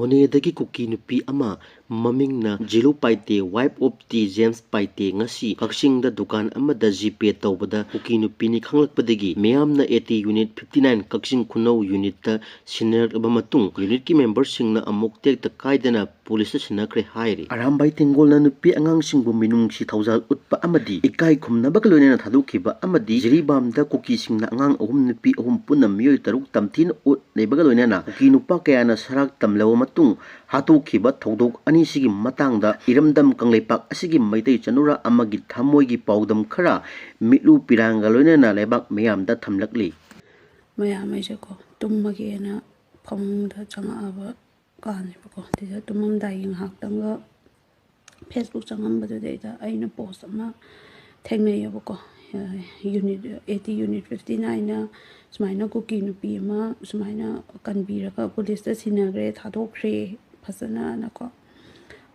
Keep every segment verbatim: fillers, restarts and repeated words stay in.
ꯅꯣꯅꯦꯗꯒꯤ ꯀꯨꯀꯤ ꯅꯨꯄꯤ ꯑꯃ ꯃꯃꯤꯡꯅ ꯖꯤꯂꯨ ꯄꯥꯏꯇꯦ, wife of ꯇꯤ ꯖꯦꯝꯁ ꯄꯥꯏꯇꯦ, ꯉꯁꯤ ꯀꯛꯆꯤꯡꯗ ꯗꯨꯀꯥꯟ ꯑꯃꯗ ꯖꯤꯄꯦ ꯇꯧꯕꯗ ꯀꯨꯀꯤ ꯅꯨꯄꯤꯅꯤ ꯈꯪꯂꯛꯄꯗꯒꯤ ꯃꯤꯌꯥꯝꯅ A T unit fifty nine ꯀꯛꯆꯤꯡ ꯈꯨꯅꯧ unitꯇ ꯁꯤꯟꯅꯔꯛꯂꯕ ꯃꯇꯨꯡ unitꯀꯤ memberꯁꯤꯡꯅ ꯑꯃꯨꯛ ꯇꯦꯛꯇ ꯀꯥꯏꯗꯅ ꯄꯨꯂꯤꯁꯇ ꯁꯤꯟꯅꯈ꯭ꯔꯦ ꯍꯥꯏꯔꯤ꯫ ꯑꯔꯥꯝꯕꯥꯏ ꯇꯦꯡꯒꯣꯜꯅ ꯅꯨꯄꯤ ꯑꯉꯥꯡꯁꯤꯡꯕꯨ ꯃꯤꯅꯨꯡꯁꯤ ꯊꯧꯖꯥꯜ ꯎꯠꯄ ꯑꯃꯗꯤ ꯏꯀꯥꯏ ꯈꯨꯝꯅꯕꯒ ꯂꯣꯏꯅꯅ ꯊꯥꯗꯣꯛꯈꯤꯕ ꯑꯃꯗꯤ ꯖꯤꯔꯤꯕꯥꯝꯗ ꯀꯨꯀꯤꯁꯤꯡꯅ ꯑꯉꯥꯡ ꯑꯍꯨꯝ, ꯅꯨꯄꯤ ꯑꯍꯨꯝ, ꯄꯨꯟꯅ ꯃꯤꯑꯣꯏ ꯇꯔꯨꯛ ꯇꯝꯊꯤꯅ ꯑꯣꯠ ꯅꯩꯕꯒ ꯂꯣꯏꯅꯅ ꯀꯨꯀꯤ ꯅꯨꯄꯥ ꯀꯌꯥꯅ ꯁꯔꯥꯛ ꯇꯝꯂꯕ ꯃꯇꯨꯡ ꯍꯥꯠꯇꯣꯛꯈꯤꯕ ꯊꯧꯗꯣꯛ ꯑꯅꯤꯁꯤꯒꯤ ꯃꯇꯥꯡꯗ ꯏꯔꯝꯗꯝ ꯀꯪꯂꯩꯄꯥꯛ ꯑꯁꯤꯒꯤ ꯃꯩꯇꯩ ꯆꯅꯨꯔꯥ ꯑꯃꯒꯤ ꯊꯃꯣꯏꯒꯤ ꯄꯥꯎꯗꯝ ꯈꯔ ꯃꯤꯠꯂꯨ ꯄꯤꯔꯥꯡꯒ ꯂꯣꯏꯅꯅ ꯂꯩꯕꯥꯛ ꯃꯤꯌꯥꯝꯗ ꯊꯝꯂꯛꯂꯤ꯫ ꯃꯌꯥꯝ ꯑꯩꯁꯦꯀꯣ ꯇꯨꯝꯃꯒꯦꯅ ꯐꯃꯨꯡꯗ ꯆꯪꯉꯛꯑꯕ ꯀꯥꯟꯅꯦꯕꯀꯣ꯫ ꯑꯗꯨꯗ ꯇꯨꯝꯃꯝꯗꯥꯏꯒꯤ ꯉꯥꯏꯍꯥꯛꯇꯪꯒ Facebook ꯆꯪꯉꯝꯕꯗꯨꯗꯩꯗ ꯑꯩꯅ post ꯑꯃ ꯊꯦꯡꯅꯩꯌꯦꯕꯀꯣ꯫ ꯑ, unit, A T unit fifty nineꯅ ꯁꯨꯃꯥꯏꯅ ꯀꯨꯀꯤ ꯅꯨꯄꯤ ꯑꯃ ꯁꯨꯃꯥꯏꯅ ꯀꯟꯕꯤꯔꯒ ꯄꯨꯂꯤꯁꯇ ꯁꯤꯟꯅꯈ꯭ꯔꯦ, ꯊꯥꯗꯣꯛꯈ꯭ꯔꯦ ꯐꯖꯅꯅꯀꯣ꯫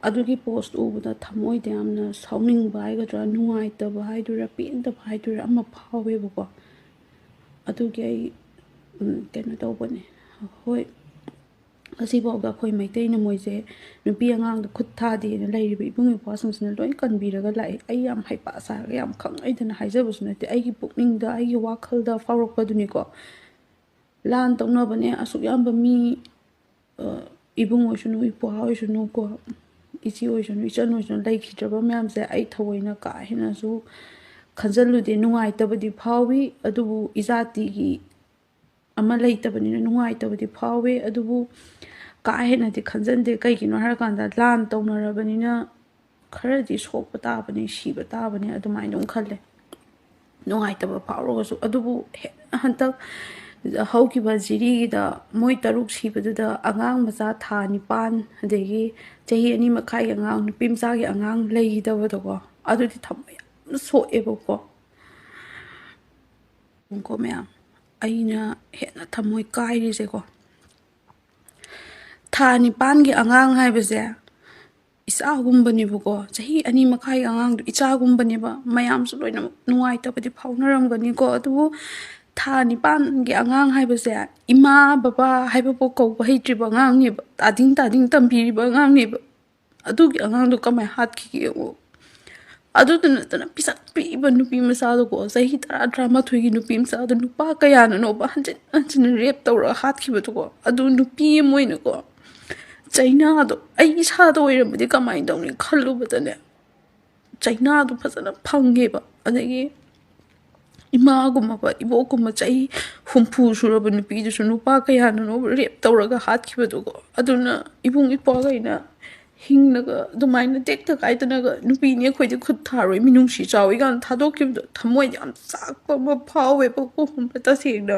ꯑꯗꯨꯒꯤ post ꯎꯕꯗ ꯊꯃꯣꯏꯗ ꯌꯥꯝꯅ ꯁꯥꯎꯅꯤꯡꯕ ꯍꯥꯏꯒꯗ꯭ꯔꯥ, ꯅꯨꯡꯉꯥꯏꯇꯕ ꯍꯥꯏꯗꯣꯏꯔꯥ, ꯄꯦꯟꯗꯕ ꯍꯥꯏꯗꯣꯏꯔꯥ, ꯑꯃ ꯐꯥꯎꯋꯦꯕꯀꯣ꯫ ꯑꯗꯨꯒꯤ ꯑꯩ, ꯎꯝ, ꯀꯩꯅꯣ ꯇꯧꯕꯅꯦ꯫ ꯍꯣꯏ, ꯉꯁꯤꯐꯥꯎꯗ ꯑꯩꯈꯣꯏ ꯃꯩꯇꯩꯅ ꯃꯣꯏꯁꯦ ꯅꯨꯄꯤ ꯑꯉꯥꯡꯗ ꯈꯨꯠ ꯊꯥꯗꯦꯅ ꯂꯩꯔꯤꯕ ꯏꯕꯨꯡ ꯏꯄ꯭ꯋꯥꯁꯤꯡꯁꯤꯅ ꯂꯣꯏ ꯀꯟꯕꯤꯔꯒ ꯂꯥꯛꯑꯦ꯫ ꯑꯩ ꯌꯥꯝ ꯍꯩꯄꯥ ꯁꯥꯔꯒ ꯌꯥꯝ ꯈꯪꯍꯩꯗꯅ ꯍꯥꯏꯖꯕꯁꯨ ꯅꯠꯇꯦ, ꯑꯩꯒꯤ ꯄꯨꯛꯅꯤꯡꯗ, ꯑꯩꯒꯤ ꯋꯥꯈꯜꯗ ꯐꯥꯎꯔꯛꯄꯗꯨꯅꯤꯀꯣ꯫ ꯂꯥꯟ ꯇꯧꯅꯕꯅꯦ, ꯑꯁꯨꯛ ꯌꯥꯝꯕ ꯃꯤ, ꯑ, ꯏꯕꯨꯡ ꯑꯣꯏꯁꯅꯨ, ꯏꯄ꯭ꯋꯥ ꯑꯣꯏꯁꯅꯨꯀꯣ, ꯏꯆꯦ ꯑꯣꯏꯁꯅꯨ, ꯏꯆꯟ ꯑꯣꯏꯁꯅꯨ, ꯂꯩꯈꯤꯗ꯭ꯔꯕ ꯃꯌꯥꯝꯁꯦ ꯑꯩ ꯊꯑꯣꯏꯅ ꯀꯥ ꯍꯦꯟꯅꯁꯨ ꯈꯟꯖꯜꯂꯨꯗꯦ꯫ ꯅꯨꯡꯉꯥꯏꯇꯕꯗꯤ ꯐꯥꯎꯏ, ꯑꯗꯨꯕꯨ ꯏꯖꯥꯇꯤꯒꯤ ꯑꯃ ꯂꯩꯇꯕꯅꯤꯅ ꯅꯨꯡꯉꯥꯏꯇꯕꯗꯤ ꯐꯥꯎꯋꯦ, ꯑꯗꯨꯕꯨ ꯀꯥ ꯍꯦꯟꯅꯗꯤ ꯈꯟꯖꯟꯗꯦ꯫ ꯀꯩꯒꯤꯅꯣ ꯍꯥꯏꯔꯀꯥꯟꯗ ꯂꯥꯟ ꯇꯧꯅꯔꯕꯅꯤꯅ ꯈꯔꯗꯤ ꯁꯣꯛꯄ ꯇꯥꯕꯅꯤ, ꯁꯤꯕ ꯇꯥꯕꯅꯤ ꯑꯗꯨꯃꯥꯏꯅ ꯑꯗꯨꯝ ꯈꯜꯂꯦ, ꯅꯨꯡꯉꯥꯏꯇꯕ ꯐꯥꯎꯔꯒꯁꯨ꯫ ꯑꯗꯨꯕꯨ ꯍꯦꯟꯅ ꯍꯟꯇꯛ ꯍꯧꯈꯤꯕ ꯖꯤꯔꯤꯒꯤꯗ ꯃꯣꯏ ꯇꯔꯨꯛ ꯁꯤꯕꯗꯨꯗ ꯑꯉꯥꯡ ꯃꯆꯥ ꯊꯥ ꯅꯤꯄꯥꯟ, ꯑꯗꯒꯤ ꯆꯍꯤ ꯑꯅꯤ ꯃꯈꯥꯏꯒꯤ ꯑꯉꯥꯡ, ꯅꯨꯄꯤ ꯃꯆꯥꯒꯤ ꯑꯉꯥꯡ ꯂꯩꯈꯤꯗꯕꯗꯣꯀꯣ, ꯑꯗꯨꯗꯤ ꯊꯃꯣꯏ ꯌꯥꯝ ꯁꯣꯛꯑꯦꯕꯀꯣ꯫ ꯀꯣ ꯃꯌꯥꯝ, ꯑꯩꯅ ꯍꯦꯟꯅ ꯊꯃꯣꯏ ꯀꯥꯏꯔꯤꯁꯦꯀꯣ, ꯊꯥ ꯅꯤꯄꯥꯟꯒꯤ ꯑꯉꯥꯡ ꯍꯥꯏꯕꯁꯦ ꯏꯆꯥꯒꯨꯝꯕꯅꯦꯕꯀꯣ꯫ ꯆꯍꯤ ꯑꯅꯤ ꯃꯈꯥꯏꯒꯤ ꯑꯉꯥꯡꯗꯣ ꯏꯆꯥꯒꯨꯝꯕꯅꯦꯕ꯫ ꯃꯌꯥꯝꯁꯨ ꯂꯣꯏꯅꯃꯛ ꯅꯨꯡꯉꯥꯏꯇꯕꯗꯤ ꯐꯥꯎꯅꯔꯝꯒꯅꯤꯀꯣ, ꯑꯗꯨꯕꯨ ꯊꯥ ꯅꯤꯄꯥꯟꯒꯤ ꯑꯉꯥꯡ ꯍꯥꯏꯕꯁꯦ ꯏꯃꯥ ꯕꯕꯥ ꯍꯥꯏꯕꯐꯥꯎ ꯀꯧꯕ ꯍꯩꯇ꯭ꯔꯤꯕ ꯑꯉꯥꯡꯅꯦꯕ, ꯇꯥꯗꯤꯡ ꯇꯥꯗꯤꯡ ꯇꯝꯕꯤꯔꯤꯕ ꯑꯉꯥꯡꯅꯦꯕ꯫ ꯑꯗꯨꯒꯤ ꯑꯉꯥꯡꯗꯣ ꯀꯃꯥꯏꯅ ꯍꯥꯠꯈꯤꯒꯦ ꯌꯦꯡꯉꯣ꯫ ꯑꯗꯨꯗ ꯅꯠꯇꯅ ꯄꯤꯁꯛ ꯄꯤꯛꯏꯕ ꯅꯨꯄꯤ ꯃꯆꯥꯗꯨꯀꯣ, ꯆꯍꯤ ꯇꯔꯥ ꯇꯔꯥꯃꯥꯊꯣꯏꯒꯤ ꯅꯨꯄꯤ ꯃꯆꯥꯗꯣ ꯅꯨꯄꯥ ꯀꯌꯥꯅꯅꯣꯕ ꯍꯟꯖꯤꯟ ꯍꯟꯖꯤꯟꯅ ꯔꯦꯞ ꯇꯧꯔꯒ ꯍꯥꯠꯈꯤꯕꯗꯨꯀꯣ꯫ ꯑꯗꯨ ꯅꯨꯄꯤ ꯑꯃ ꯑꯣꯏꯅꯀꯣ, ꯆꯩꯅꯥꯗꯣ ꯑꯩ ꯏꯁꯥꯗ ꯑꯣꯏꯔꯝꯃꯗꯤ ꯀꯃꯥꯏꯅ ꯇꯧꯅꯤ ꯈꯜꯂꯨꯕꯗꯅꯦ, ꯆꯩꯅꯥꯗꯣ ꯐꯖꯅ ꯐꯪꯉꯦꯕ꯫ ꯑꯗꯒꯤ ꯏꯃꯥꯒꯨꯝꯕ ꯏꯕꯣꯛꯀꯨꯝꯕ ꯆꯍꯤ ꯍꯨꯝꯐꯨ ꯁꯨꯔꯕ ꯅꯨꯄꯤꯗꯨꯁꯨ ꯅꯨꯄꯥ ꯀꯌꯥꯅꯅꯣ ꯔꯦꯞ ꯇꯧꯔꯒ ꯍꯥꯠꯈꯤꯕꯗꯨꯀꯣ꯫ ꯑꯗꯨꯅ ꯏꯕꯨꯡ ꯏꯄ꯭ꯋꯥꯈꯩꯅ ꯍꯤꯡꯅꯒ ꯑꯗꯨꯃꯥꯏꯅ ꯇꯦꯛꯇ ꯀꯥꯏꯗꯅꯒ ꯅꯨꯄꯤꯅꯤ ꯑꯩꯈꯣꯏꯗꯤ ꯈꯨꯠ ꯊꯥꯔꯣꯏ, ꯃꯤꯅꯨꯡꯁꯤ ꯆꯥꯎꯏ ꯀꯥꯏꯅ ꯊꯥꯗꯣꯛꯈꯤꯕꯗꯣ ꯊꯃꯣꯏ ꯌꯥꯝ ꯆꯥꯛꯄ ꯑꯃ ꯐꯥꯎꯋꯦꯕꯀꯣ, ꯈꯪꯕ꯭ꯔꯥ? ꯇꯁꯦꯡꯅ꯫